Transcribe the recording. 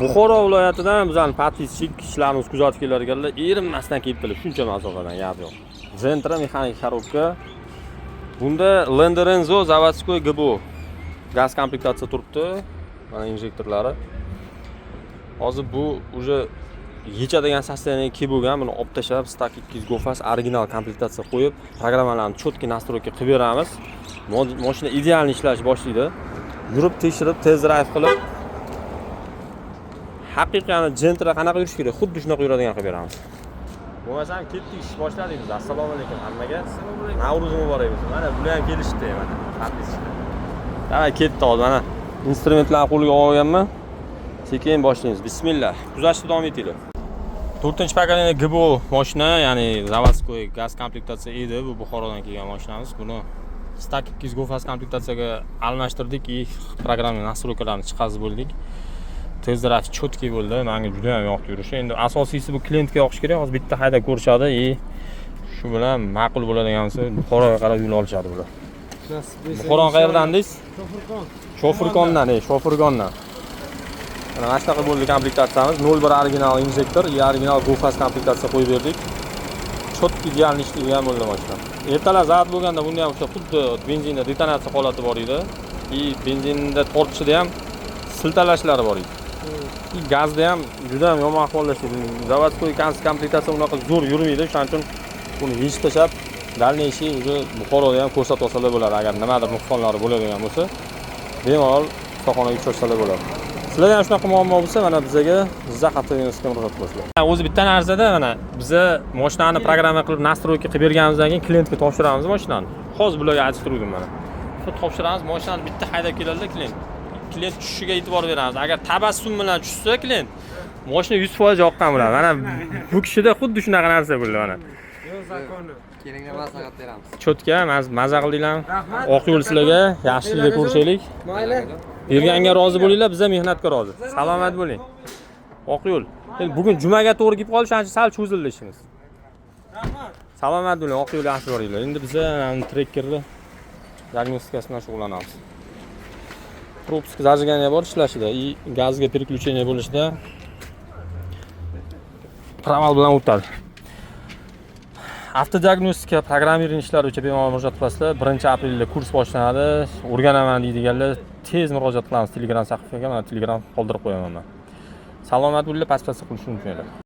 Buxoro viloyatidan bizani подписчик ishlarimizni kuzatib kelar ekanlar, erinmasdan kelibdilar shuncha masofadan, gap yo'q. Gentra, mexanik коробка. Bunda Land Renzo заводской ГБО. Gaz komplektatsiya turibdi. Mana injektorlari. Hozir bu уже yechadigan состояние ga kelib bo'lgan. Buni olib tashlab, STAG 200 Go Fast original komplektatsiya qo'yib, programmalarni четкий настройка qilib beramiz. Mashina ideal ishlash boshlaydi. Yurib tekshirib, test drive qilib, haqiqiy Gentra qanaqa yurish kerak, xuddi shunaqa yuradigan qilib beramiz. Bo'lmasam ketdik, ish boshladik biz. Assalomu alaykum hammaga. Navro'z muborak bo'lsin. Mana bular ham kelishdi mana. Подписчик lar. Давай, ketdi hozir mana instrumentlarni qo'lga olganman. Sekin boshlaymiz. Bismillah. Kuzatishda davom etinglar. To'rtinchi поколение ГБО mashina, ya'ni заводской gaz komplektatsiya edi. Bu Buxorodan kelgan mashinamiz. Buni STAG 200 Go Fast komplektatsiyaga almashtirdik и programma настройка larni chiqazib bo'ldik. Test drive четкий bo'ldi. Menga juda ham yoqdi yurishi. Endi asosiysi bu klientga yoqish kerak. Hozir bitta haydab ko'rishadi и shu bilan ma'qul bo'ladigan bo'lsa, Buxoroga qarab yo'l olishadi bular. Nasib bo'lsa. Buxoro qayerdan deysiz? Shofirkon. Shofirkondan, Shofirkondan. Mana shunaqa bo'ldi komplektatsiyamiz. 01 original injektor и original Go Fast komplektatsiya qo'yib berdik. Четкий, идеальный ishlaydigan bo'ldi mashina. Ertalab zavod bo'lganda bunda ham o'sha xuddi benzinda detonatsiya holati bor edi. И benzinda tortishida ham siltalashlari bor edi. И gazda ham juda ham yomon ahvolda ishlaydi. Заводской komplektatsiya unaqa zo'r yurmaydi, o'shaning uchun buni yechib tashlab, дальнейший уже Buxoroda ham ko'rsatib olsalar bo'ladi. Agar nimadir nuqsonlari bo'ladigan bo'lsa, bemalol ustaxonaga uchrashsalar bo'ladi. Sizlarda ham shunaqa muammo bo'lsa, mana bizaga Jizzax avtoservisga murojaat qilasizlar. O'zi bitta narsada, mana biza mashinani programma qilib, настройка qilib berganimizdan keyin klientga topshiramiz mashinani. Hozir bularga aytib turgandim mana. Shu topshiramiz, mashinani bitta haydab keladilar klient. Klient tushishiga e'tibor beramiz. Agar tabassum bilan tushsa klient, mashina 100% yoqqan bo'ladi. Mana bu kishida xuddi shunaqa narsa bo'ldi mana. Yo'l законы. Kelinglar, maslahat beramiz. Чётко, maza qildinglarmi? Rahmat. Oq yo'l sizlarga, yaxshilikda ko'rishaylik. Mayli. Berganga rozi bo'linglar, biza mehnatga rozi. Salomat bo'ling. Oq yo'l. Endi bugun jumaga to'g'ri kelib qoldi, shuning uchun sal cho'zildi ishimiz. Rahmat. Salomat bo'ling, oq yo'l, yaxshi boringlar. Endi biza trekkerni diagnostikasi bilan shug'ullanamiz. Пропуск зажигания bor ishlashida и gazga переключение bo'lishida провал bilan o'tadi. Avtodiagnostika, programmирование ishlari uchun bemalol murojaat qilasizlar. 1-aprelda kurs boshlanadi. O'rganaman deydiganlar tez murojaat qilamiz Telegram sahifaga. Mana Telegram qoldirib qo'yaman man. Salomat bo'linglar, подписка qilishni unutmanglar.